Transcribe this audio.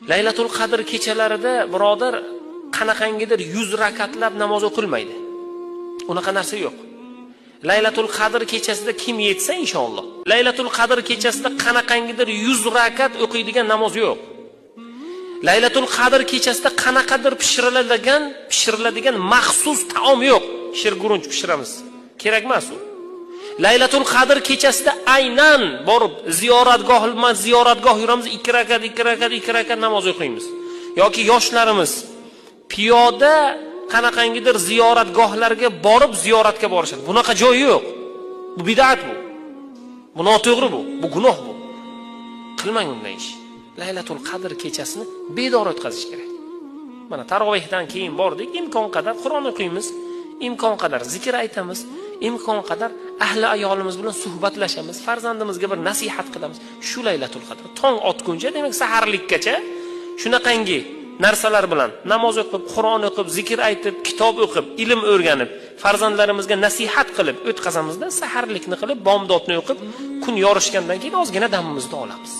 Laylatul Qadr kechalarida, birodar, qanaqangidir 100 rakatlab namoz o'qilmaydi. Unaqa narsa yo'q. Laylatul Qadr kechasida kim yetsa, inshaalloh. Laylatul Qadr kechasida qanaqangidir 100 rakat o'qiydigan namoz yo'q. Laylatul Qadr kechasida qanaqadir pishiriladigan maxsus taom yo'q. Shirgurunch pishiramiz. Kerak emas u. Laylatul Qadr kechasida aynan borib ziyoratgoh yuramiz, 2 rakat, 2 rakat, 2 rakat namoz o'qiymiz. Yoki yoshlarimiz piyoda qanaqangidir ziyoratgohlarga borib ziyoratga borishadi. Bunaqa joy yo'q. Bu bid'at bu. Bu noto'g'ri bu. Bu gunoh bu. Qilmang unday ish. Laylatul Qadr kechasini bedor o'tkazish kerak. Mana tarovehdan keyin bordik, imkon qadar Qur'on o'qiymiz, imkon qadar zikr aytamiz, imkon qadar ahli ayolimiz bilan suhbatlashamiz, farzandimizga bir nasihat qilamiz. Shu Laylatul Qadr tong otguncha, demak saharlikkacha shunaqangi narsalar bilan namoz o'qib, Qur'on o'qib, zikr aytib, kitob o'qib, ilm o'rganib, farzandlarimizga nasihat qilib o'tkazamizda, saharlikni qilib, bomdodni o'qib, kun yorishgandan keyin ozgina damimizni olamiz.